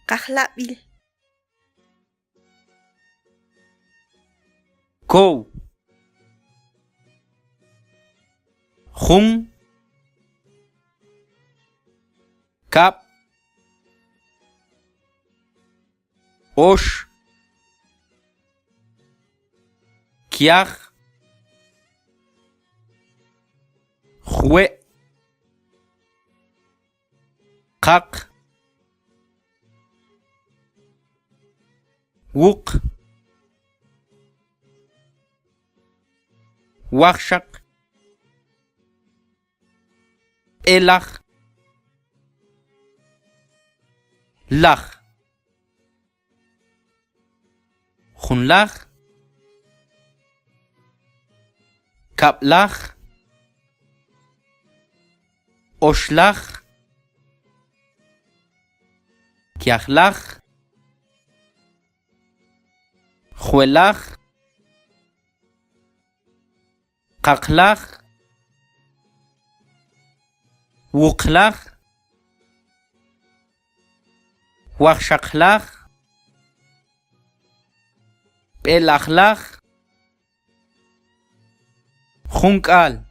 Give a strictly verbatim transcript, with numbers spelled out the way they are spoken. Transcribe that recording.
Qajlabil. Kow. Jun. Kab. Ox. Kiaj. Jwe'. Qaq. Wuq. Wajxaq. B'elaj. Laj. Junlaj. Kab'laj. Oxlaj. Kiajlaj. Jwe'laj. Qaqlaj. Wuqlaj. Wajxaqlaj. B'elajlaj. Junk'al.